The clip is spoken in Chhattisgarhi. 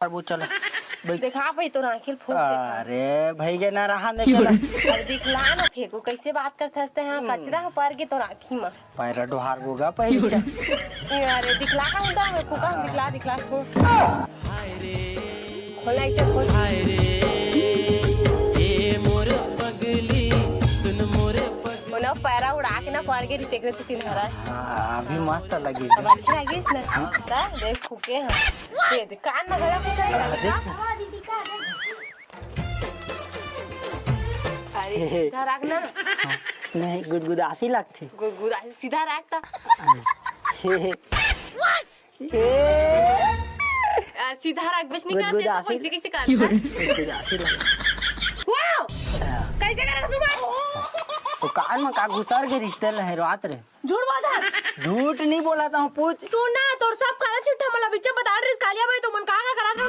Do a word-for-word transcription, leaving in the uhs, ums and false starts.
अरे वो चला, बैठ। देखा भाई, तोर आँखी ल फोड़ देथंव। अरे भइया, ना रहा, नहीं चला। अब दिखला ना फेंको, कइसे बात करथस ते, हाँ, कचरा ह पर गे तोर आँखी म। पैरा डोहार बोगा पहिली चा। ए, अरे, दिखला का होता है? फूका, दिखला, दिखला, फूक। खोला, एक ठो खोल। हाय रे, ए मोर पगली, सुन मोर पगली। ओला पैरा उड़ा के ना पर गे रहिस, तेकरे से तिन्हारा। हाँ, अभी मस्त लगी। अब अच्छा लगिस ना? हाँ। ता देख, फूके हैं। ये देख, कान में गला फूका है। हाँ, देख। अरे, सीधा रख ना। हाँ, नहीं, गुदगुदासी लगथे। गुदगुदासी, सीधा रख ता। आ, सीधा रख, बस निकाल दे, गुदगुदासी। तो कैसे, कैसे कर? गुदगुदासी लग। वाओ! कैसे कर तू बात? तो कान में का घुसर के रिश्ते लहरात रहे। झूठ बोलत हस। झूठ नहीं बोलत हूँ, पूछ। सुन ना, तोर सब काला चिट्ठा मला बिच्चे बता रिस कालिया भाई, तुमन का का करत रहो?